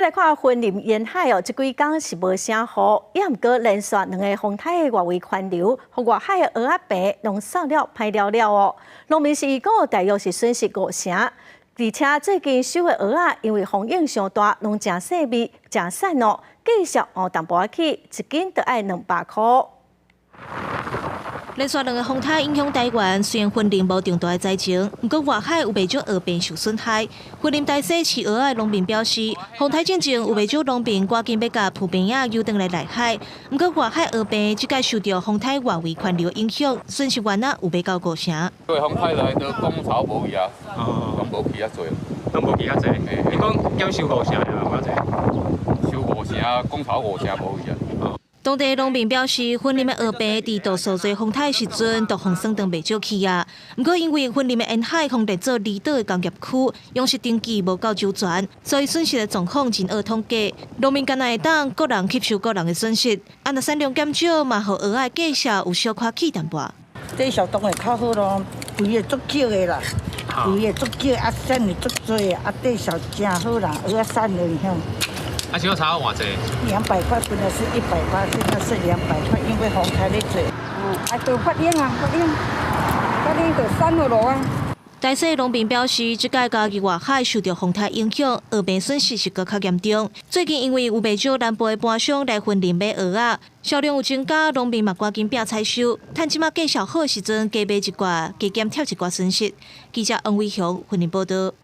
來看雲林沿海哦，這幾工是無啥雨，也毋過連續兩個風颱的外圍環流，予外海的蚵仔棚攏掃了歹了了哦。農民是講大約是損失五成，而且最近收的蚵仔因為風湧傷大，攏誠細味、誠散哦，價數哦淡薄仔起，一斤著愛200箍。連續兩個風颱影響台灣，雖然雲林無重大的災情，毋過外海有袂少蚵棚受損害。雲林大溪飼蚵仔的農民表示，風颱進前有袂少農民趕緊欲共浮棚仔游轉來內海，毋過外海蚵棚這擺受著風颱外圍環流影響，損失原來有袂到五成。對風颱來都工草無去啊，攏無去遐濟，攏無去遐濟。你講減收五成爾，無偌濟？收五成，工草五成無去啊。當地農民表示，雲林的蚵棚佇度數濟風颱時陣，都予算斷袂少去啊。毋過因為雲林的沿海風電做離島的工業區，養殖登記無夠周全，所以損失的狀況真惡統計。農民敢若會當各人吸收各人的損失，啊，若產量減少，嘛予蚵仔價數有小可起淡薄。價數當然較好咯，肥的足少的啦，肥的足少，啊，產的足濟，啊，價數誠好啦，蚵仔產的響。啊，這擺差偌濟？200塊，本來是180，現在是200塊，因為風颱咧濟。啊，都發冷啊，發冷，發冷就散落落啊。大溪農民表示，這擺嘉義外海受著風颱影響，蚵棚損失是閣較嚴重。最近因為有袂少南部的盤商來雲林買蚵仔，銷量有增加，農民嘛趕緊拼採收，趁這擺價數好的時陣，加賣一寡，加減貼一寡損失。記者王偉雄雲林報導。